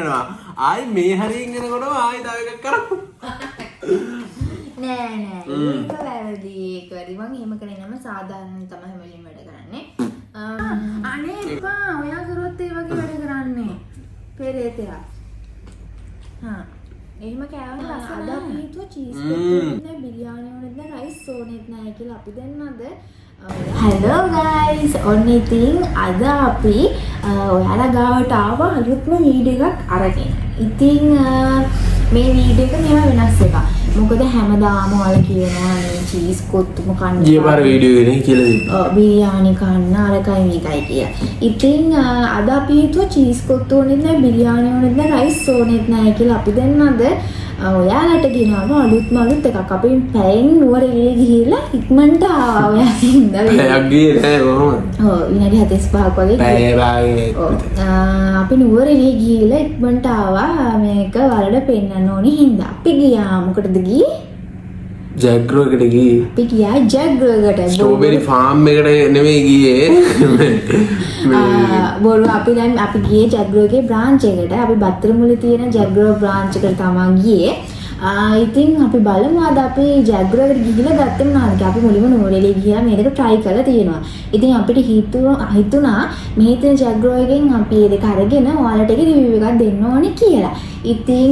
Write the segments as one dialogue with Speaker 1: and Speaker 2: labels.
Speaker 1: යනවා. ආයි මේ හරියෙන් එනකොටම ආයි තව එකක් කරමු.
Speaker 2: නෑ නෑ, ඒක වැරදි, ඒක වැරදි. මං එහෙම කරේ නම සාධාරණ තමයි හැම වෙලෙම වැඩ කරන්නේ. අනේ එපා, ඔයා කරොත් ඒ වගේ වැඩ කරන්නේ පෙරේතයා. හා, එහෙම කෑවම රස. අද අපි හිතුවා චීස් කොත්තු නෑ, බිරියානි ඕනෙත් නෑ, රයිස් ඕනෙත් නෑ කියලා අපි දෙන්නද. හැලෝ ගයිස්, ඔන්න ඉතින් අද අපි ඔයාලා ගාවට ආවා අලුත්ම වීඩියෝ එකක් අරගෙන. ඉතින් මේ වීඩියෝ එක මෙහෙම වෙනස් එකක්. මොකද හැමදාම ඔයාලා කියනවා මේ චීස් කොත්තුම කන්න
Speaker 1: ගිය පාර වීඩියෝ එකේ කියලා තිබ්බා.
Speaker 2: ඔව්, බිරියානි කන්න අරකයි මේකයි කියලා. ඉතින් අද අපි හිතුවා චීස් කොත්තු ඕනෙත් නෑ, බිරියානි ඕනෙත් නෑ, රයිස් ඕනෙත් නෑ කියලා අපි දෙන්නද ඔයාලට ගෙනාව අලුත්ම අලුත් එකක්. අපි පැයෙන් නුවර එළිය ගිහිල්ලා ඉක්මනට ආවා ඔයා හින්දා.
Speaker 1: පැයක් ගියේ නෑ කොහොමද?
Speaker 2: ඔව්, විනාඩි 45ක් වගේ.
Speaker 1: පැය භාගයක්.
Speaker 2: ඔව්. අපි නුවර එළිය ගිහිල්ලා ඉක්මනට ආවා මේක ඔයාලට පෙන්වන්න ඕනි හින්දා. අපි ගියා, මොකටද ගියේ?
Speaker 1: ජැග්‍රෝ එකට ගියේ.
Speaker 2: අපි ගියා ජැග්‍රෝ එකට.
Speaker 1: ස්ට්‍රෝබෙරි ෆාම් එකට නෙමෙයි ගියේ.
Speaker 2: බොරු, අපි දැන් අපි ගියේ ජැග්‍රෝ එකේ බ්‍රාන්ච් එකට. අපි බත්තරමුල්ලේ තියෙන ජැග්‍රෝ බ්‍රාන්ච් එකට තමා ගියේ. ඉතින් අපි බලමු අද අපි ජැග්‍රෝ එකට ගිහිල්ලා ගත්තේ මොනවද කියලා. අපි මුලින්ම නුවරඑළිය ගිහලා මේ දෙක try කරලා තියෙනවා. ඉතින් අපිට හිතුණා මේ තියෙන ජැග්‍රෝ එකෙන් අපි මේ දෙක අරගෙන ඔයාලට ඒකේ රිවිව් එකක් දෙන්න ඕනේ කියලා. ඉතින්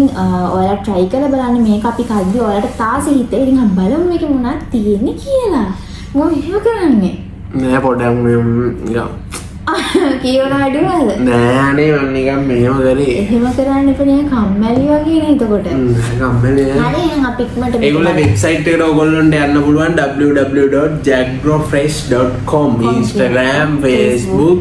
Speaker 2: ඔයාලා try කරලා බලන්න, මේක අපි කද්දි ඔයාලට තාසි හිතේ. ඉතින් අපි බලමු මේකේ මොනවද තියෙන්නේ කියලා. මොකද එහෙම කරන්නේ?
Speaker 1: නෑ, පොඩක් මේ නිකන්
Speaker 2: කියවන වැඩි වුණාද?
Speaker 1: නෑ අනේ, මං නිකන් මෙහෙම කරේ.
Speaker 2: එහෙම කරන්න එපා, නිකන් කම්මැලි වගේ නේ එතකොට.
Speaker 1: කම්මැලි නෑ.
Speaker 2: හරි, එහෙනම් අපි ඉක්මනට මේක
Speaker 1: ඒගොල්ලෝ
Speaker 2: බලමු.
Speaker 1: වෙබ්සයිට් එකට ඔයගොල්ලන්ට යන්න පුළුවන් www.jagrofresh.com, Instagram, Facebook.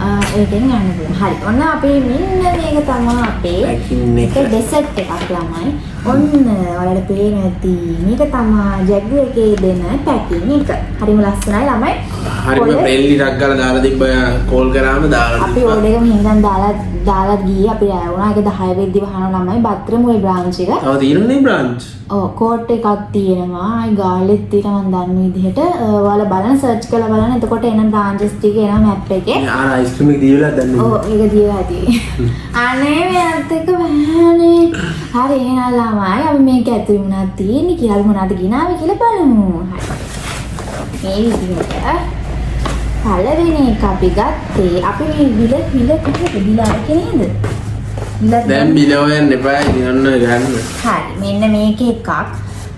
Speaker 2: ඒකෙන් යන්න පුළුවන්. හරි. ඔන්න අපි මෙන්න මේක තමයි අපේ
Speaker 1: Packing එක.
Speaker 2: එක ඩෙසර්ට් එකක් ළමයි. ඔන්න ඔයාලට පේන ඇති මේක තමයි ජැග්‍රෝ එකේ දෙන පැකින් එක. හරිම ලස්සනයි ළමයි.
Speaker 1: හරිම ෆ්‍රෙන්ඩ්ලි ටක් ගාලා දාලා තිබ්බා, කෝල් කරාම දාලා
Speaker 2: අපි
Speaker 1: තිබ්බා.
Speaker 2: ඕඩර් එක මෙහෙන් ඉඳන් දාලා දාලා ගියේ. අපි රෑ වුණා. ඒක 10 වෙද්දි වහනවා ළමයි බත්තරමුල්ල බ්‍රාන්ච් එක.
Speaker 1: තව තියෙනවනේ බ්‍රාන්ච්.
Speaker 2: ඔව්, කෝට් එකක් තියෙනවා. ආයි ගාල්ලෙත් තියෙනවා මං දන්න විදිහට. ඔයාලා බලන්න, සර්ච් කරලා බලන්න. එතකොට එන බ්‍රාන්චස් ටික එනවා මැප් එකේ.
Speaker 1: අර අයිස්ක්‍රීම් එක දීලා දන්නේ.
Speaker 2: ඔව්, ඒක දීලා ඇති. අනේ මෙයාත් එක්ක බෑනේ. හරි, එහෙනම් ළමයි අපි මේක ඇතුලේ මොනවද තියෙන්නේ කියලා, අපි මොනවද ගෙනාවේ කියලා බලමු. හරි. මේ විදිහට පළවෙනි එක අපි ගත්තේ, අපි මේ බිල බිල කොහෙද බිල අරගෙන නේද? බිලත්
Speaker 1: දැන් බිල හොයන්න එපා, ඉතින් ඔන්න ගන්න.
Speaker 2: හරි, මෙන්න මේක එකක්.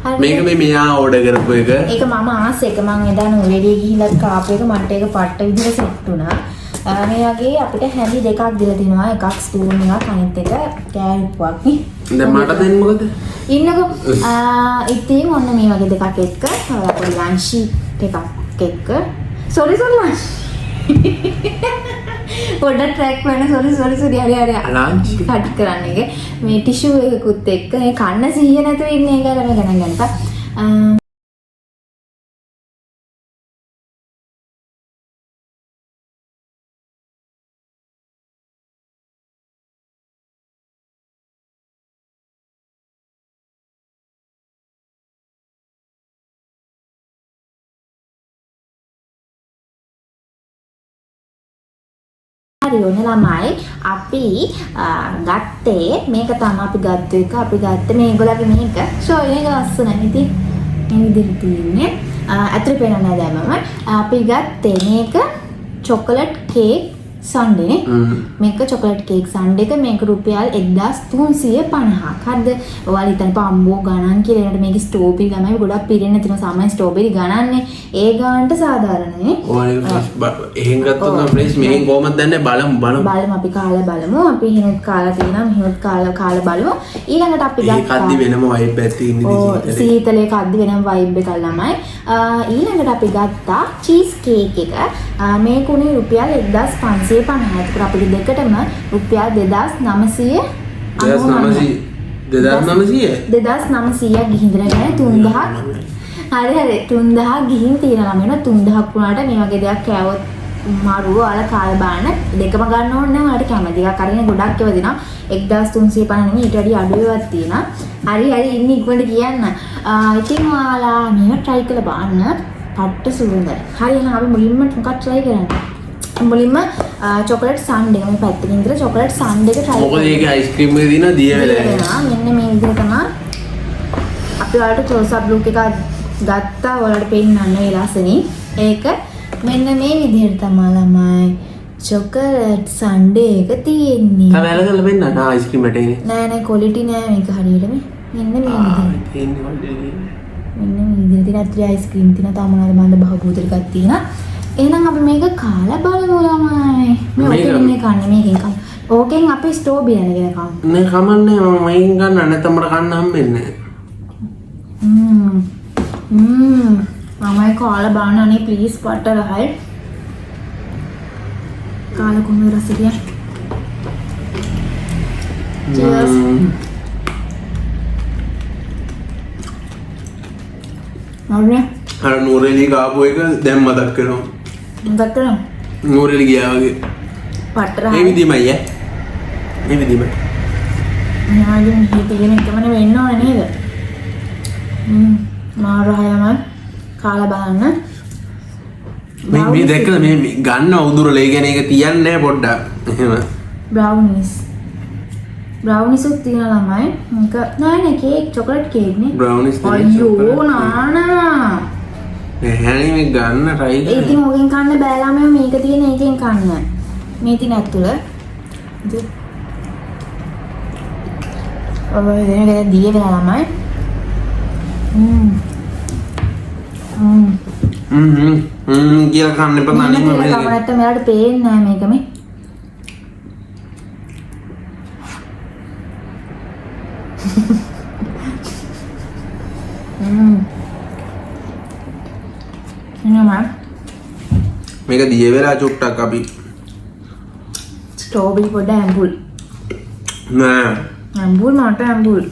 Speaker 2: හරි.
Speaker 1: මේක මේ මෙයා ඕඩර් කරපු එක.
Speaker 2: ඒක මම ආස එක, මං එදා නුවරඑළිය ගිහිල්ලත් කාපු එක, මට ඒක පට්ට විදිහට සෙට් වුණා. මේ වගේ අපිට හැඳි දෙකක් දීලා තිනවා. එකක් ස්පූන් එකක්, අනිත් එක කෑල්පුවක් නේ.
Speaker 1: දැන් මට දෙන්න මොකද?
Speaker 2: ඉන්නකෝ. ඉතින් ඔන්න මේ වගේ දෙකක් එක්ක තව පොඩි ලන්ච් ෂීට් එකක් එක්ක. සෝරි සෝරි, ලන්ච් පොඩ්ඩක් ට්‍රැක් වෙන, සෝරි සෝරි සෝරි, හරි හරි.
Speaker 1: ලන්ච්?
Speaker 2: කට් කරන්න එක. මේ ටිෂු එකකුත් එක්ක මේ කන්න සිහිය නැතුව ඉන්නේ එක ළමයි ගණන් ගන්න එපා. හරි, ඔන්න ළමයි අපි ගත්තේ මේක තමයි. අපි ගත්ත එක, අපි ගත්තේ මේගොල්ලන්ගේ මේක. ෂෝ, මේක ලස්සනයි. ඉතින් මේ විදිහට තියෙන්නේ. ඇතුලේ පේනව නෑ දැන් මම. අපි ගත්තේ මේක චොකලට් කේක් සන්ඩේ නේ. මේක චොකලට් කේක් සන්ඩේ එක. මේක රුපියල් 1350ක්. හරිද? ඔයාලා හිතන්න පම්බෝ ගණන් කියලා. ඒකට මේකේ ස්ට්‍රෝබෙරි ළමයි ගොඩක් පිරෙන්න තියෙනවා. සාමාන්‍ය ස්ට්‍රෝබෙරි ගණන්නේ. ඒ ගානට සාධාරණයි.
Speaker 1: ඔයාලා එහෙන් ගත්තොත් නම් ෆ්‍රෙෂ්, මෙහෙන් කොහමද දන්නේ, බලමු බලමු.
Speaker 2: බලමු, අපි කාලා බලමු. අපි එහෙනුත් කාලා තියෙනවා, මෙහෙනුත් කාලා කාලා බලමු. ඊළඟට අපි
Speaker 1: ඒ
Speaker 2: ගත්තා.
Speaker 1: කද්දි වෙනම වයිබ් එකක් තියෙන ඉතින්
Speaker 2: ඔව්,
Speaker 1: සීතලේ.
Speaker 2: සීතලේ කද්දි වෙනම වයිබ් එකක් ළමයි. ඊළඟට අපි ගත්තා චීස් කේක් එක. මේක උනේ රුපියල් 1550යි. ඒකට අපිට දෙකටම රුපියල් 2900
Speaker 1: 2900 2900
Speaker 2: 2900ක් ගිහින් ඉඳලා කියන්නේ 3000ක්. හරි හරි, 3000ක් ගිහින් තියෙන ළමයින 3000ක් වුණාට මේ වගේ දෙයක් කෑවොත් මරුව. ඔයාලා කාලා බලන්න. දෙකම ගන්න ඕනේ නෑ. ඔයාලට කැමති එකක් අරගෙන ගොඩක් ඒවා දෙනවා. 1350 නෙමෙයි, ඊට වැඩි අඩු ඒවාත් තියෙනවා. හරි හරි, ඉන්න ඉක්මනට කියන්න. ඉතින් ඔයාලා මේව try කරලා බලන්න. පට්ට සුවඳයි. හරි, එහෙනම් අපි මුලින්ම මොකක් try කරන්නේ? මුලින්ම චොකලට් සන්ඩේ එක මේ පැත්තකින් ඉඳලා චොකලට් සන්ඩේ එක try
Speaker 1: මොකද ඒකේ අයිස්ක්‍රීම් එක තියෙනවා දිය වෙලා
Speaker 2: වෙනවා. මෙන්න මේ විදිහට තමයි අපි ඔයාලට ක්ලෝස් අප් ලුක් එකක් ගත්තා ඔයාලට පෙන්නන්න ඒ ලස්සනින්. ඒක මෙන්න මේ විදිහට තමයි ළමයි චොකලට් සන්ඩේ එක තියෙන්නේ.
Speaker 1: තව ඇල කරලා පෙන්නන්න අයිස්ක්‍රීම් එකට එන්නේ.
Speaker 2: නෑ නෑ ක්වොලිටි නෑ මේක හරියට මේ. මෙන්න මේ විදිහට.
Speaker 1: තියෙන්නේ quality.
Speaker 2: මෙන්න මේ විදිහට තියෙන ඇතුලේ අයිස්ක්‍රීම් තියෙනවා. තව මොනවද මන්ද බහබූත ටිකක් තියෙනවා. එහෙනම් අපි මේක කාලා බලමු ළමයි. මේ ඕකෙන් මේ කන්නේ මේකෙන් කන්න. ඕකෙන් අපි ස්ට්‍රෝබෙරි අරගෙන කමු.
Speaker 1: නෑ කමන්නේ මම මේකෙන් ගන්න නැත්නම් මට කන්න හම්බෙන්නේ නෑ.
Speaker 2: ළමයි කාලා බලන්න අනේ ප්ලීස් පට්ට රහයි. කාලා කොහොමද රස කියන්නේ? Cheers. හරිනේ.
Speaker 1: අර නූරෙලි කාපු එක දැන් මතක් වෙනවා.
Speaker 2: මතක් කරගන්න.
Speaker 1: නූරෙලි ගියා වගේ.
Speaker 2: පට්ට රහයි.
Speaker 1: මේ විදිහමයි ඈ. මේ විදිහමයි.
Speaker 2: මෙයාගෙන් මෙහි තියෙන එකමනේ වෙන්න ඕනේ නේද? මාර රහයම කාලා බලන්න.
Speaker 1: මේ මේ දැක්කද මේ ගන්න උදුරල ඒ කියන්නේ ඒක තියන්නේ නෑ පොඩ්ඩක්. එහෙම.
Speaker 2: බ්‍රවුනිස්. බ්‍රවුනිස් උත් තියෙන ළමයි. මේක නෑ නෑ කේක් චොකලට් කේක් නේ.
Speaker 1: බ්‍රවුනිස්
Speaker 2: අයියෝ නානා.
Speaker 1: නෑ මේ ගන්න try
Speaker 2: ඒ
Speaker 1: කරන්න.
Speaker 2: ඉතින් ඕකෙන් කන්න බෑ ළමයෝ මේක තියෙන එකෙන් කන්න. මේ තියෙන ඇතුළ. ඉතින් ඔය දෙන එක දිය වෙලා ළමයි. ම්ම්. ම්ම්.
Speaker 1: හ්ම් හ්ම් කියලා කන්න එපා තනියම
Speaker 2: මේක
Speaker 1: මේක.
Speaker 2: කම නැත්තම් එයාලට පේන්නේ නෑ මේක මේ. ම්ම්. එනවා
Speaker 1: මේක දිය වෙලා චුට්ටක් අපි
Speaker 2: ස්ට්‍රෝබෙරි පොඩ ඇඹුල්.
Speaker 1: නෑ
Speaker 2: ඇඹුල් මට ඇඹුල්.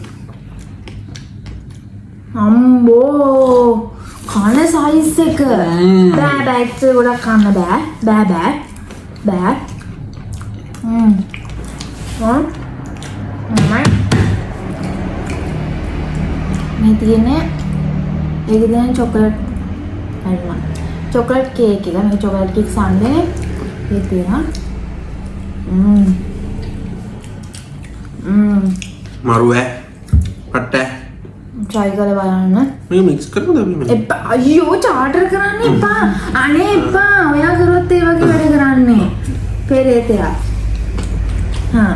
Speaker 2: අම්බෝ කන සයිස් එක. බෑ බෑ එච්චර ගොඩක් කන්න බෑ. බෑ බෑ. බෑ. හ්ම්. හ්ම්. මේ තියෙන්නේ ඒකේ තියෙන චොකලට් හරිම. චොකලට් කේක් එක. මේක චොකලට් කේක් සම්දේ. ඒ තියෙනවා. ම්ම්. ම්ම්.
Speaker 1: මරු ඈ. පට්ට ඈ.
Speaker 2: try කරලා බලන්න.
Speaker 1: මේක මික්ස් කරමුද අපි මේ?
Speaker 2: එපා අයියෝ චාටර් කරන්න එපා. අනේ එපා. ඔයා කරොත් ඒ වගේ වැඩ කරන්නේ. පෙරේතයා. හා.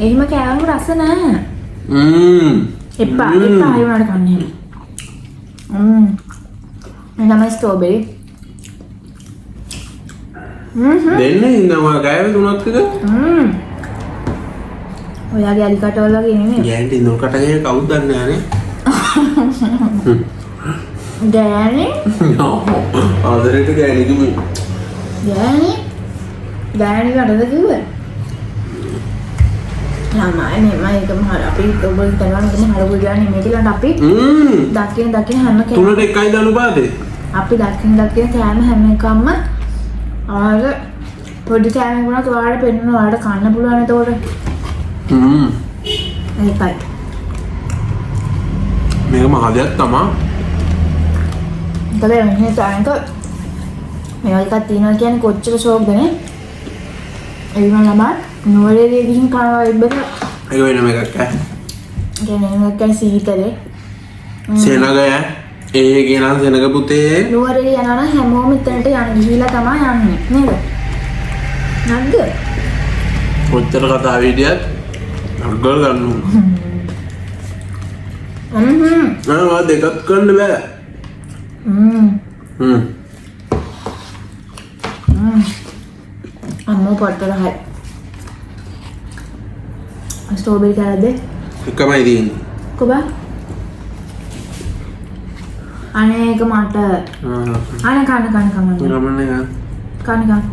Speaker 2: එහෙම කෑවම රස නෑ.
Speaker 1: ම්ම්.
Speaker 2: එපා එපා ඒ වුණාට කන්න එහෙම. ම්ම්. මේ තමයි ස්ට්‍රෝබෙරි. හ්ම්.
Speaker 1: දෙන්න ඉන්නවා කෑවේ තුනක් විතර.
Speaker 2: හ්ම්. ඔයාගේ අලි කටවල් වගේ නෙමෙයි.
Speaker 1: ගෑන්ට ඉඳුල් කට ගියේ කවුද දන්නේ නෑනේ.
Speaker 2: ගෑණි
Speaker 1: ආදරේට ගෑණි කිව්වේ.
Speaker 2: ගෑණි ගෑණි කටද කිව්වේ? ළමයි මෙමය එකම හර අපි ඔබ හිතනවා මේකම හරපු ගෑණි නෙමෙයි කියලා අපි දකින දකින හැම කෑම
Speaker 1: තුනට එකයි අනුපාතේ.
Speaker 2: අපි දකින දකින කෑම හැම එකක්ම අර පොඩි කෑමක් වුණත් ඔයාලට පෙන්වන ඔයාලට කන්න පුළුවන් එතකොට. ඒකයි.
Speaker 1: මේක මහ දෙයක් තමා.
Speaker 2: ඒකද මෙහෙ තැනක මේ වගේ එකක් තියෙනවා කියන්නේ කොච්චර ෂෝක්ද නේ? ඒ වුණා ළමයි නුවරඑළිය ගිහින් කනවා ඉබ්බට.
Speaker 1: ඒක වෙනම එකක් ඈ.
Speaker 2: කියන්නේ එහෙම එකක් සීතලේ.
Speaker 1: සෙනග ඈ. ඒ කියනවා සෙනග පුතේ.
Speaker 2: නුවරඑළිය යනවා නම් හැමෝම එතනට යන ගිහිලා තමයි යන්නේ නේද? නැද්ද?
Speaker 1: කොච්චර කතා හිටියත් අග්ගල් ගන්න ඕන.
Speaker 2: හ්ම්.
Speaker 1: නෑ ඔයා දෙකක් කරන්න බෑ.
Speaker 2: හ්ම්.
Speaker 1: හ්ම්.
Speaker 2: හ්ම්. අම්මෝ පොට්ට රහයි. ස්ට්‍රෝබෙරි කෑල්ලද?
Speaker 1: එකමයි තියෙන්නේ.
Speaker 2: කොබා? අනේ ඒක මට. අනේ කන්න කන්න කන්න.
Speaker 1: ගමන්නේ ගන්න.
Speaker 2: කන්න කන්න.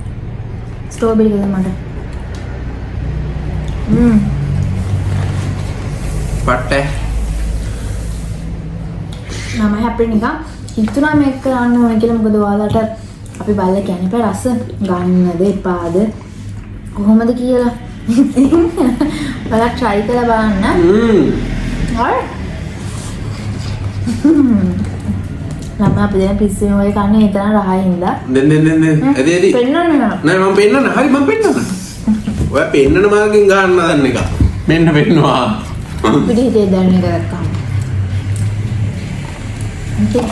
Speaker 2: ස්ට්‍රෝබෙරි කෑල්ල මට. හ්ම්.
Speaker 1: පට්ට.
Speaker 2: මම හැප්පෙන නිකන් හිතුණා මේක කරන්න ඕන කියලා. මොකද ඔයාලට අපි බලලා කියන්න එපා රස ගන්නද එපාද කොහොමද කියලා. ඉතින් ඔයාලා try කරලා බලන්න. හරි. ළමයි අපි දැන් පිස්සු වෙන ඔය කන්නේ ඒ තරම් රහයි හින්දා.
Speaker 1: දෙන්න දෙන්න දෙන්න. ඇදී ඇදී.
Speaker 2: පෙන්නන්න නෑ.
Speaker 1: නෑ මම පෙන්නන්න. හරි මම පෙන්නන්න. ඔයා පෙන්නන මාර්ගෙන් ගහන්න හදන එක. මෙන්න පෙන්නවා.
Speaker 2: අපිට හිතේ දැනෙන එක දැක්කම. ඕකේ.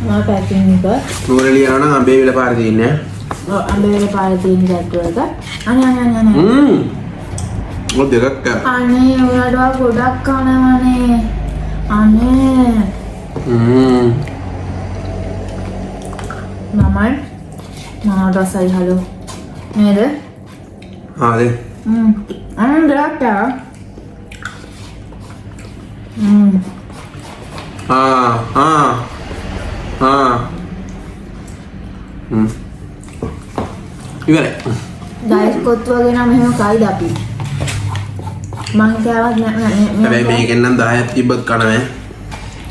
Speaker 2: මම පැකින් එක.
Speaker 1: නුවරඑළිය යනවා නම් අඹේ වෙල පාරේ තියෙන්නේ ඈ.
Speaker 2: ඔව් අඹේ වෙල පාරේ තියෙන ජැට්ටු එක. අනේ අනේ අනේ අනේ.
Speaker 1: ඔය දෙකක් කෑවා.
Speaker 2: අනේ ඔයාලට ඔයා ගොඩක් කනවනේ. අනේ. මමයි මම රසයි හලෝ. නේද?
Speaker 1: හරි.
Speaker 2: අනේ දෙකක් කෑවා.
Speaker 1: ආ ආ ආ ඉවරයි.
Speaker 2: ගයිස් කොත්තු වගේ නම් එහෙම කයිද අපි? මං කෑවත් නෑ නෑ නෑ.
Speaker 1: හැබැයි මේකෙන් නම් 10ක් තිබ්බත් කනවා.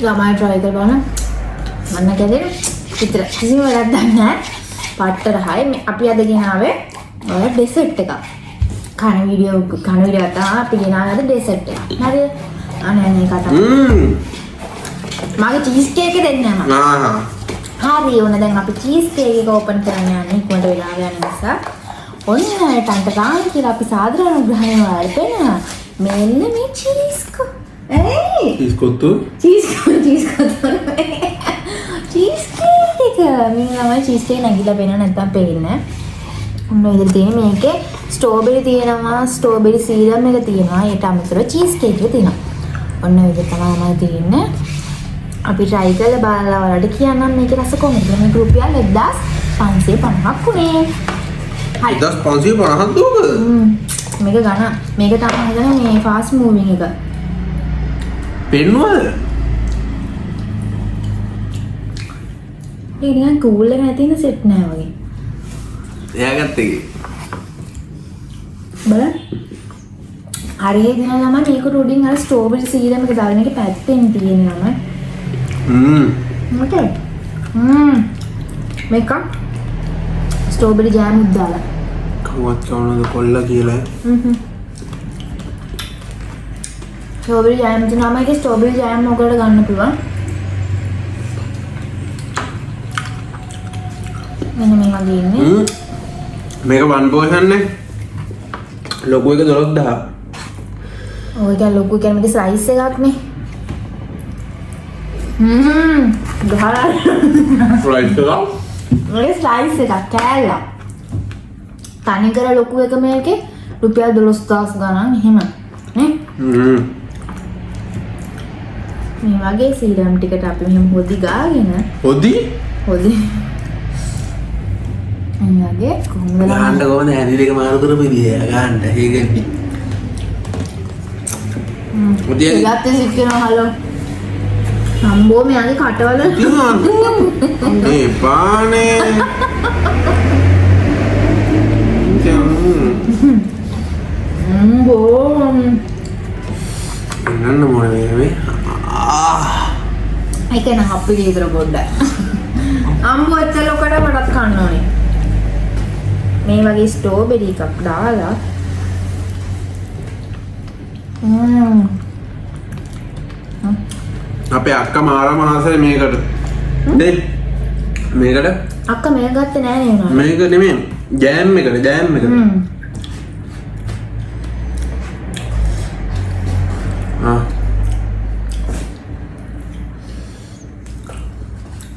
Speaker 2: ළමයි try කරලා බලන්න. මන්න කැදෙන විතර කිසිම වැඩක් දන්නේ නෑ. පට්ට රහයි. මේ අපි අද ගෙනාවේ ඔය ඩෙසර්ට් එකක්. කන වීඩියෝ කන වීඩියෝ තමයි අපි ගෙනාවේ අද ඩෙසර්ට් එකක්. හරිද? අනේ අනේ කතා. මගේ චීස් කේක් එක දෙන්න මම. හරි ඕන දැන් අපි චීස් කේක් එක ඕපන් කරන්න යන්නේ ඉක්මනට වෙලාව යන නිසා. ඔන්න ටන්ට රාන් කියලා අපි සාදර අනුග්‍රහණය ඔයාලට පෙන්නනවා. මෙන්න මේ චීස් කො. ඒයි
Speaker 1: cheese kottu
Speaker 2: cheese cheese kottu cheese cake එක. මේ ළමයි චීස් කේක් නැගිලා පේනව නැත්තම් පේන්නේ නෑ. ඔන්න ඔය විදිහට තියෙන මේකේ ස්ට්‍රෝබෙරි තියෙනවා, ස්ට්‍රෝබෙරි සීරම් එක තියෙනවා, ඊට අමතරව චීස් කේක් එක තියෙනවා. ඔන්න ඔය විදිහට තමයි මම තියෙන්නේ. අපි try කරලා බලලා ඔයාලට කියන්නම් මේකේ රස කොහොමද කියලා. මේක රුපියල් 1550ක් වුණේ. හරි.
Speaker 1: 1550ක් දෝක?
Speaker 2: මේක ගණන්. මේක තමයි හිතන්නේ මේ ෆාස්ට් මූවිං එක.
Speaker 1: පෙන්නුවද?
Speaker 2: ඒක නිකන් කූල් එක නැති ඉන්න සෙට් නෑ වගේ.
Speaker 1: එයා ගත්ත එකේ.
Speaker 2: බලන්න. හරිය දින ළමයි මේකට උඩින් අර ස්ට්‍රෝබෙරි සීරම් එක දාගෙන එක පැත්තෙන් තියෙන ළමයි. මොකද? මේක ස්ට්‍රෝබෙරි ජෑම් උත් දාලා.
Speaker 1: කවුවත් කවනද කොල්ල කියලා.
Speaker 2: ස්ට්‍රෝබෙරි ජෑම් තියෙනවා ළමයි. ඒක ස්ට්‍රෝබෙරි ජෑම් ඔයගොල්ලෝ ගන්න පුළුවන්. මෙන්න මේ වගේ ඉන්නේ.
Speaker 1: මේක වන් පෝෂන් නේ. ලොකු එක 12000.
Speaker 2: ඔය කියන්නේ ලොකු කියන්නේ මේක සයිස් එකක් නේ. ගහලා
Speaker 1: ස්ලයිස් එකක්.
Speaker 2: මේක ස්ලයිස් එකක් කෑල්ලක්. තනිකර ලොකු එක මේකේ රුපියල් 12000 ගණන් එහෙම නේ. මේ වගේ සීරම් ටිකට අපි මෙහෙම හොදි ගාගෙන
Speaker 1: හොදි?
Speaker 2: හොදි. මේ වගේ කොහොමද
Speaker 1: ගහන්න කොහොමද හැඳි දෙක මාරු කරපු විදිය ගහන්න. ඒක හොදි
Speaker 2: ඒකත් සික් වෙනවා හලෝ. අම්බෝ මෙයාගේ කටවල
Speaker 1: මේ පානේ.
Speaker 2: අම්බෝ
Speaker 1: නන්න මොන මේ
Speaker 2: ඒක නම් අපි විතර පොඩ්ඩක්. අම්බෝ ඇත්තල ඔකට මටත් කන්න ඕනේ. මේ වගේ ස්ට්‍රෝබෙරි එකක් දාලා
Speaker 1: අපේ අක්කා මාරම ආසයි මේකට. නේ මේකට
Speaker 2: අක්කා මේක ගත්තේ නෑ නේ උනාට.
Speaker 1: මේක නෙමෙයි ජෑම් එකට ජෑම් එකට.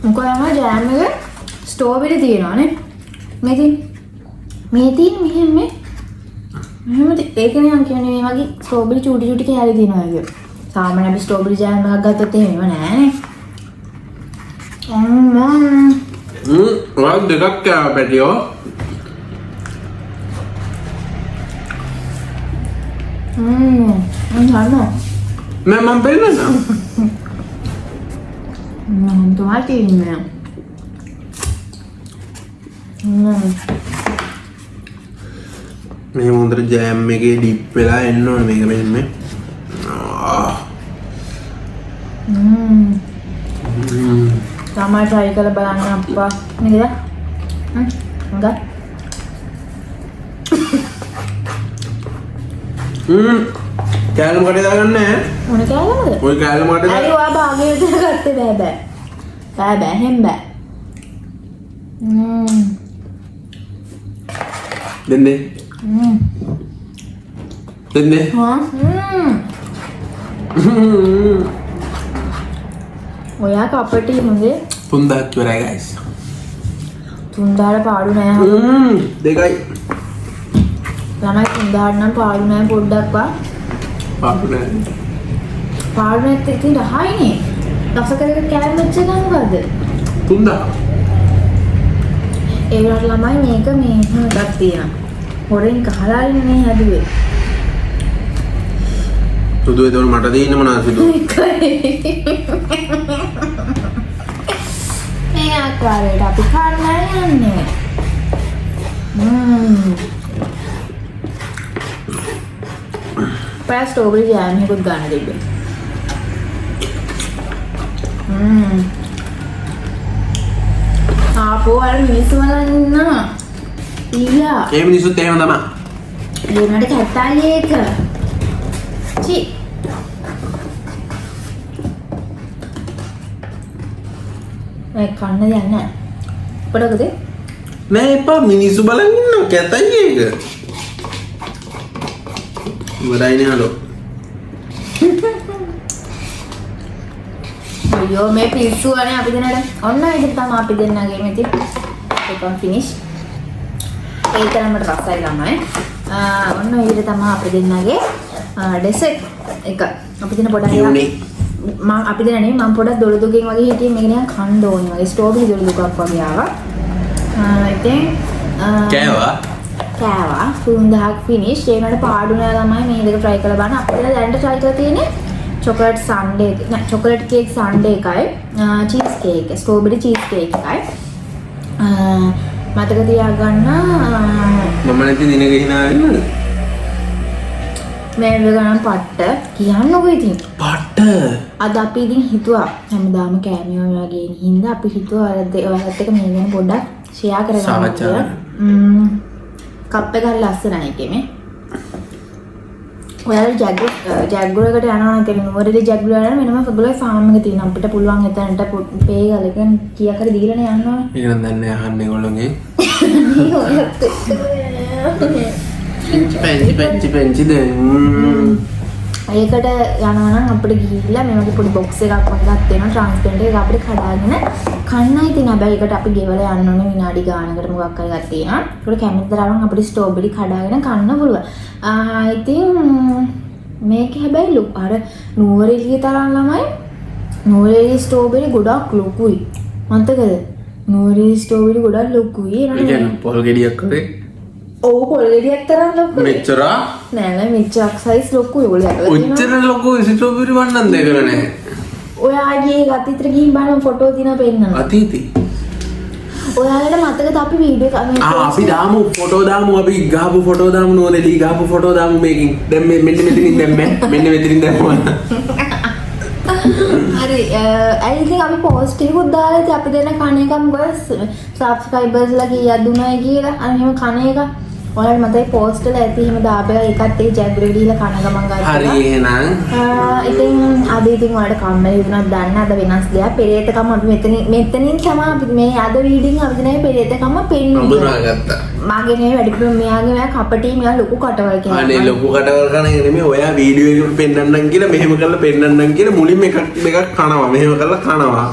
Speaker 2: මොකද අම්මා ජෑම් එක ස්ට්‍රෝබෙරි තියෙනවා නේ. මේ තියෙන මේ තියෙන මෙහෙම මේ මෙහෙම ඒකනේ මං කියන්නේ මේ වගේ ස්ට්‍රෝබෙරි චූටි චූටි කෑලි තියෙනවා ඒක. සාමාන්‍ය අපි ස්ට්‍රෝබෙරි ජෑම් එකක් ගත්තොත් එහෙම නෑනේ. අම්මා.
Speaker 1: ඔයා දෙකක් කෑවා පැටියෝ.
Speaker 2: මං දන්නවා.
Speaker 1: නෑ මං පෙන්නන්නම්.
Speaker 2: මං තමයි තියෙන්නේ.
Speaker 1: මේ හොඳට ජෑම් එකේ ඩිප් වෙලා එන්න ඕනේ මේක මෙහෙම මේ.
Speaker 2: තමයි try කරලා බලන්න අප්පා. නේද? හොඳයි.
Speaker 1: කෑල්ලම කටේ දාගන්න නෑ.
Speaker 2: මොන කෑල්ලමද?
Speaker 1: ඔය කෑල්ලම කටේ
Speaker 2: ඇයි ඔයා භාගය විතර ගත්තේ? බෑ බෑ. බෑ බෑ එහෙම බෑ.
Speaker 1: දෙන්නේ. දෙන්නේ.
Speaker 2: හා. ඔයා කපටි හොඳේ.
Speaker 1: 3000ක් ඉවරයි ගයිස්.
Speaker 2: 3000ට පාඩු නෑ.
Speaker 1: දෙකයි.
Speaker 2: ළමයි 3000ට නම් පාඩු නෑ පොඩ්ඩක්වත්.
Speaker 1: පාඩු නෑ.
Speaker 2: පාඩු නැත්නම් ඉතින් රහයිනේ. රස කර කර කෑම වෙච්ච එක මොකද්ද?
Speaker 1: 3000.
Speaker 2: ඒ වුණාට ළමයි මේක මේ එහෙම එකක් තියෙනවා. හොරෙන් කහලා නේ හැදුවේ.
Speaker 1: සුදු එතකොට මට තියෙන්නේ මොනවද සුදු?
Speaker 2: මේ ආකාරයට අපි කන්න යන්නේ. පෑ ස්ට්‍රෝබෙරි ජෑම් එකකුත් ගන්න තිබ්බේ. ආපෝ අර මිනිස්සු බලන් ඉන්නවා. ඊයා.
Speaker 1: ඒ මිනිස්සුත් එහෙම තමයි.
Speaker 2: ඒ වුණාට කැතයි ඒක. චි. මම කන්න දෙයක් නෑ. පොඩකද?
Speaker 1: නෑ එපා මිනිස්සු බලන් ඉන්නවා කැතයි ඒක. ඉවරයිනේ හලෝ.
Speaker 2: අයියෝ මේ පිස්සු අනේ අපි දෙන්නට. ඔන්න ඔය විදිහට තමයි අපි දෙන්නගේ මේ ඉතින්. එකම ෆිනිෂ්. ඒ තරමට රසයි ළමයි. ඔන්න ඔය විදිහට තමයි අපි දෙන්නගේ ඩෙසර්ට් එක. අපි දෙන පොඩක් මං අපි දෙන නෙමෙයි මං පොඩක් දොළ දුකෙන් වගේ හිටියේ මේක නිකන් කන්න ඕනේ වගේ ස්ට්‍රෝබෙරි දොළ දුකක් වගේ ආවා. ඉතින්
Speaker 1: කෑවා.
Speaker 2: කෑවා. 3000ක් ෆිනිෂ්. ඒ වුණාට පාඩු නෑ ළමයි මේ දෙක try කරලා බලන්න. අපි දෙන දැනට try කරලා තියෙන්නේ චොකලට් සන්ඩේ නෑ චොකලට් කේක් සන්ඩේ එකයි cheese cake strawberry cheese cake එකයි. මතක තියාගන්න
Speaker 1: මම නැති දිනක hina වෙන්නද?
Speaker 2: මේ වෙගනම් පට්ට කියන්නකෝ ඉතින්.
Speaker 1: පට්ට.
Speaker 2: අද අපි ඉතින් හිතුවා හැමදාම කෑමියෝ වගේ ඉන්න හින්දා අපි හිතුවා ඔයාලත් එක්ක මේ ගැන පොඩ්ඩක් ෂෙයා කරගන්න කියලා. කප් එක හරි ලස්සනයි ඒකේ මේ. ඔයාලා ජැග්ගුවර් එකට යනවා නම් කියන්නේ නුවරඑළිය ජැග්ගුවර් යනවා නම් වෙනම ඔයගොල්ලෝ ෆාම් එක තියෙනවා. අපිට පුළුවන් එතනට පේ ගලකින් කීයක් හරි දීලානේ යන්න ඕනේ.
Speaker 1: ඒක නම් දන්නේ අහන්නේ ඒගොල්ලෝගේ. පෙන්චි පෙන්චි පෙන්චි දැන්.
Speaker 2: ඒකට යනවා නම් අපිට ගිහිල්ලා මේ වගේ පොඩි බොක්ස් එකක් වගේ එකක් තියෙනවා ට්‍රාන්ස්පරන්ට් එක අපිට කඩාගෙන කන්නයි තියෙන. හැබැයි ඒකට අපි ගෙවලා යන්න ඕනේ විනාඩි ගානකට මොකක් හරි එකක් තියෙනවා. ඒකට කැමති තරම් අපිට ස්ට්‍රෝබෙරි කඩාගෙන කන්න පුළුවන්. ඉතින් මේක හැබැයි අර නුවරඑළිය තරම් ළමයි නුවරඑළිය ස්ට්‍රෝබෙරි ගොඩක් ලොකුයි. මතකද? නුවරඑළිය ස්ට්‍රෝබෙරි ගොඩක් ලොකුයි.
Speaker 1: ඒ කියන්නේ පොල් ගෙඩියක් වගේ.
Speaker 2: ඔව් පොල් ගෙඩියක් තරම් ලොකුයි.
Speaker 1: මෙච්චර?
Speaker 2: නෑ නෑ මෙච්චරක් සයිස් ලොකුයි. ඔයගොල්ලෝ දැකලා තියෙනවද?
Speaker 1: ඔච්චර ලොකු ස්ට්‍රෝබෙරි මං නම් දැකලා නෑ.
Speaker 2: ඔයාගේ අතීතෙට ගිහින් බලන්න ෆොටෝ තියෙනවා පෙන්නනවා.
Speaker 1: අතීතේ?
Speaker 2: ඔයාලට මතකද අපි වීඩියෝ එක මේ
Speaker 1: අපි දාමු ෆොටෝ දාමු අපි ගහපු ෆොටෝ දාමු නුවරඑළිය ගහපු ෆොටෝ දාමු මේකෙන්. දැන් මේ මෙන්න මෙතනින් දැම්මේ. මෙන්න මෙතනින් දැම්මා.
Speaker 2: හරි ඇයි ඉතින් අපි පෝස්ට් එකකුත් දාලා ඉතින් අපි දෙන කණ එකක් මොකද සබ්ස්ක්‍රයිබර්ස් ලා කීයක් දුන්නයි කියලා. අර එහෙම කණ එක ඔයාලට මතකයි පෝස්ට් වල ඇති එහෙම දාපු එක ඒකත් ඒ ජැග්ගුවර් ගිහිල්ලා කන ගමන් ගත්තා.
Speaker 1: හරි එහෙනම්.
Speaker 2: ඉතින් අද ඉතින් ඔයාලට කම්මැලි වුණත් දන්න අද වෙනස් දෙයක්. පෙරේතකම අපි මෙතනින් තමයි අපි මේ අද වීඩියෝ අපි දෙන පෙරේතකම පෙන්නුවා.
Speaker 1: අඳුනාගත්තා.
Speaker 2: මගේ නෙවෙයි වැඩිපුර මෙයාගේ මෙයා කපටි මෙයා ලොකු කටවල් කියනවා.
Speaker 1: අනේ ලොකු කටවල් කන එක නෙමෙයි ඔයා වීඩියෝ එකේ පෙන්නන්නම් කියලා මෙහෙම කරලා පෙන්නන්නම් කියලා මුලින්ම එකක් දෙකක් කනවා. මෙහෙම කරලා කනවා.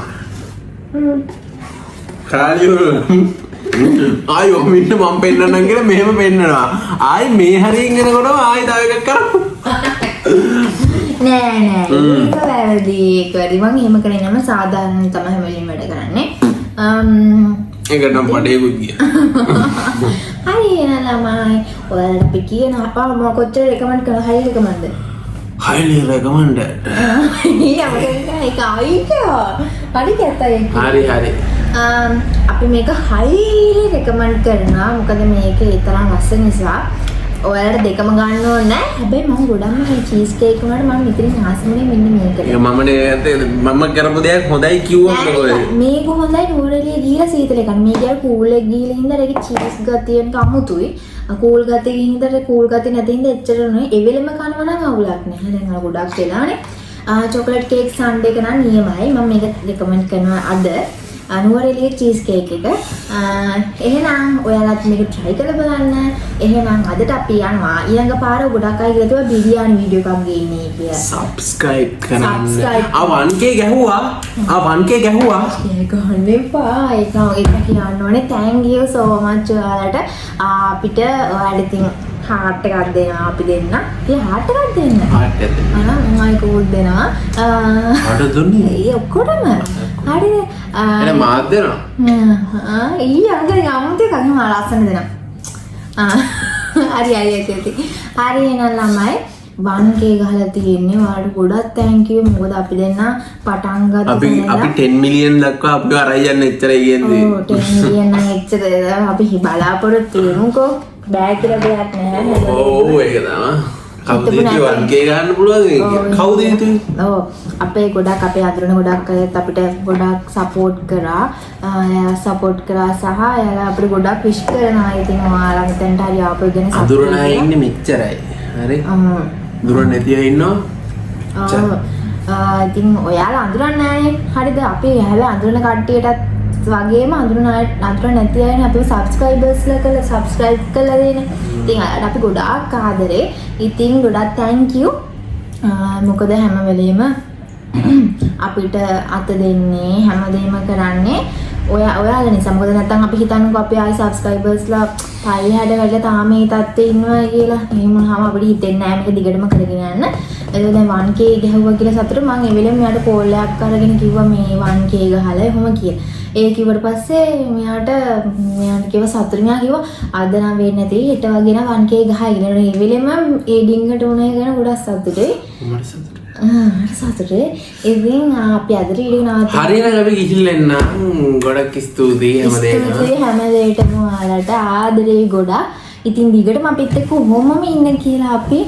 Speaker 1: කාලියෝ ආයෝ මෙන්න මම පෙන්නන්නම් කියලා මෙහෙම පෙන්නනවා. ආයි මේ හරියෙන් එනකොටම ආයි තව එකක් කරා.
Speaker 2: නෑ නෑ ඒක වැරදි. ඒක වැරදි. මං එහෙම කරන්නේ නෑ. මම සාධාරණව තමයි හැම වෙලෙම වැඩ කරන්නේ.
Speaker 1: ඒක නම් පඩේකුත් ගියා.
Speaker 2: හරි එහෙනම් ළමයි ඔයාලට අපි කියනවා මම කොච්චර රෙකමන්ඩ් කරනවද? Highly recommend.
Speaker 1: Highly recommended.
Speaker 2: ඊ අපිට ඒක අයියා. හරි කැතයි.
Speaker 1: හරි හරි.
Speaker 2: අපි මේක හයිලි රෙකමන්ඩ් කරනවා. මොකද මේක ඒ තරම් රස නිසා. ඔයාලට දෙකම ගන්න ඕනේ නෑ. හැබැයි මම ගොඩක්ම මේ චීස් කේක් වුණාට මම මෙතනින් ආසම වුණේ මෙන්න මේකට.
Speaker 1: ඒක මම නේ මම කරපු දෙයක් හොඳයි කිව්වොත් මොකද?
Speaker 2: මේක හොඳයි නුවරඑළිය ගිහිලා සීතල එකක්. මේ ගියාම කූල් එක ගිහිලා හින්දා ඒකේ චීස් ගතිය නිකන් අමුතුයි. කූල් ගතිය හින්දා කූල් ගතිය නැති හින්දා එච්චර නෙවෙයි. ඒ වෙලෙම කනවා නම් අවුලක් නෑ. දැන් අර ගොඩක් වෙලානේ. චොකලට් කේක් සන්ඩේ එක නම් නියමයි. මම මේක රෙකමන්ඩ් කරනවා අද. නුවරඑළිය චීස් කේක් එක. එහෙනම් ඔයාලත් මේක try කරලා බලන්න. එහෙනම් අදට අපි යනවා. ඊළඟ පාර ගොඩක් අය කියලා තිබ්බා බිරියානි වීඩියෝ එකක් ගේන්නේ කියලා.
Speaker 1: සබ්ස්ක්‍රයිබ් කරන්න.
Speaker 2: Subscribe.
Speaker 1: ආ 1K ගැහුවා. ආ 1K ගැහුවා.
Speaker 2: ඒක ගන්න එපා. ඒක ඒක කියන්න ඕනේ. Thank you so much ඔයාලට. අපිට ඔයාලට ඉතින් හાર્ට් එකක් දෙනවා අපි දෙන්න. ඉතින් හાર્ට් එකක් දෙන්න.
Speaker 1: හાર્ට් එකක් දෙන්න.
Speaker 2: ආ මම ඒකකුත් දෙනවා.
Speaker 1: හાર્ට් දුන්නේ?
Speaker 2: ඒ ඔක්කොටම. හරිද?
Speaker 1: එහෙනම් මාත් දෙනවා.
Speaker 2: ආ ඊ අඟ අමුතු එකක් නේ ලස්සන දෙනවා. ආ හරි හරි හරි හරි. හරි එහෙනම් ළමයි 1K ගහලා තියෙන්නේ. ඔයාලට ගොඩක් thank you. මොකද අපි දෙන්න පටන් ගත්ත
Speaker 1: අපි අපි 10 මිලියන් දක්වා අපිව අරයි යන්න එච්චරයි කියන්නේ.
Speaker 2: ඔව් 10 මිලියන් නම් එච්චර අපි බලාපොරොත්තු වෙමුකෝ. බෑ කියලා දෙයක් නෑ.
Speaker 1: ඔව් ඒක තමයි. කවුද හිතුවේ 1K ගන්න පුළුවන් කියලා? කවුද හිතුවේ?
Speaker 2: ඔව් අපේ ගොඩක් අපේ අඳුරන ගොඩක් අයත් අපිට ගොඩක් සපෝට් කරා. එයාලා සපෝට් කරා සහ එයාලා අපිට ගොඩක් විශ් කරනවා. ඉතින් ඔයාලා මෙතනට හරි ආපු ගැන සතුටු
Speaker 1: අඳුරන අය
Speaker 2: වෙනවා.
Speaker 1: ඉන්නේ මෙච්චරයි. හරි. අඳුරන නැති අය ඉන්නවා.
Speaker 2: ඔව්. ඉතින් ඔයාලා අඳුරන්නේ නෑනේ. හරිද? අපි හැබැයි අඳුරන කට්ටියටත් වගේම අඳුරන අය අඳුරන නැති අයනේ අපිව සබ්ස්ක්‍රයිබර්ස්ලා කරලා සබ්ස්ක්‍රයිබ් කරලා දෙන්නේ. ඉතින් ඔයාලට අපි ගොඩාක් ආදරේ. ඉතින් ගොඩක් thank you. මොකද හැම වෙලෙම අපිට අත දෙන්නේ හැමදේම කරන්නේ ඔයාලා නිසා. මොකද නැත්තම් අපි හිතන්නකෝ අපි ආයි සබ්ස්ක්‍රයිබර්ස්ලා පල්ලෙහාට වැටලා තාම මේ තත්ත්වේ ඉන්නවා කියලා. එහෙම වුණාම අපිට හිතෙන්නේ නෑ මේක දිගටම කරගෙන යන්න. ඒක දැන් 1K ගැහුවා කියලා සතුට මං ඒ වෙලෙම මෙයාට කෝල් එකක් අරගෙන කිව්වා මේ 1K ගහලා එහෙම කියලා. ඒ කිව්වට පස්සේ මෙයාට මෙයාට කිව්වා සතුට මෙයා කිව්වා අද නම් වෙන්නේ නැති හෙට වගේ නම් 1K ගහයි කියලා. ඒ වෙලෙම ඒ ඩිංගට උනේ ගැන ගොඩක් සතුටුයි.
Speaker 1: මට සතුටුයි.
Speaker 2: ආ මට සතුටුයි. ඉතින් අපි අදට වීඩියෝ නවත්තමු.
Speaker 1: හරිනම් අපි ගිහිල්ලා එන්නම්. ගොඩක් ස්තුතියි හැම දෙයකම.
Speaker 2: ස්තුතියි හැම දෙයකටම ඔයාලට ආදරේ ගොඩක්. ඉතින් දිගටම අපිත් එක්ක කොහොමම ඉන්න කියලා අපි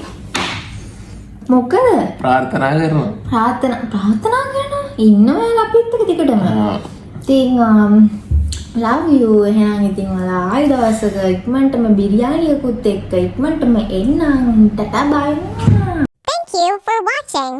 Speaker 2: මොකද
Speaker 1: ප්‍රාර්ථනා කරනවා.
Speaker 2: ප්‍රාර්ථනා ප්‍රාර්ථනා කරනවා. ඉන්න ඔයාලා අපිත් එක්ක දිගටම. ඉතින් love you. එහෙනම් ඉතින් ඔයාලා ආයෙ දවසක ඉක්මනටම බිරියානියකුත් එක්ක ඉක්මනටම එන්නම්. Ta-ta bye.
Speaker 3: Thank you for watching.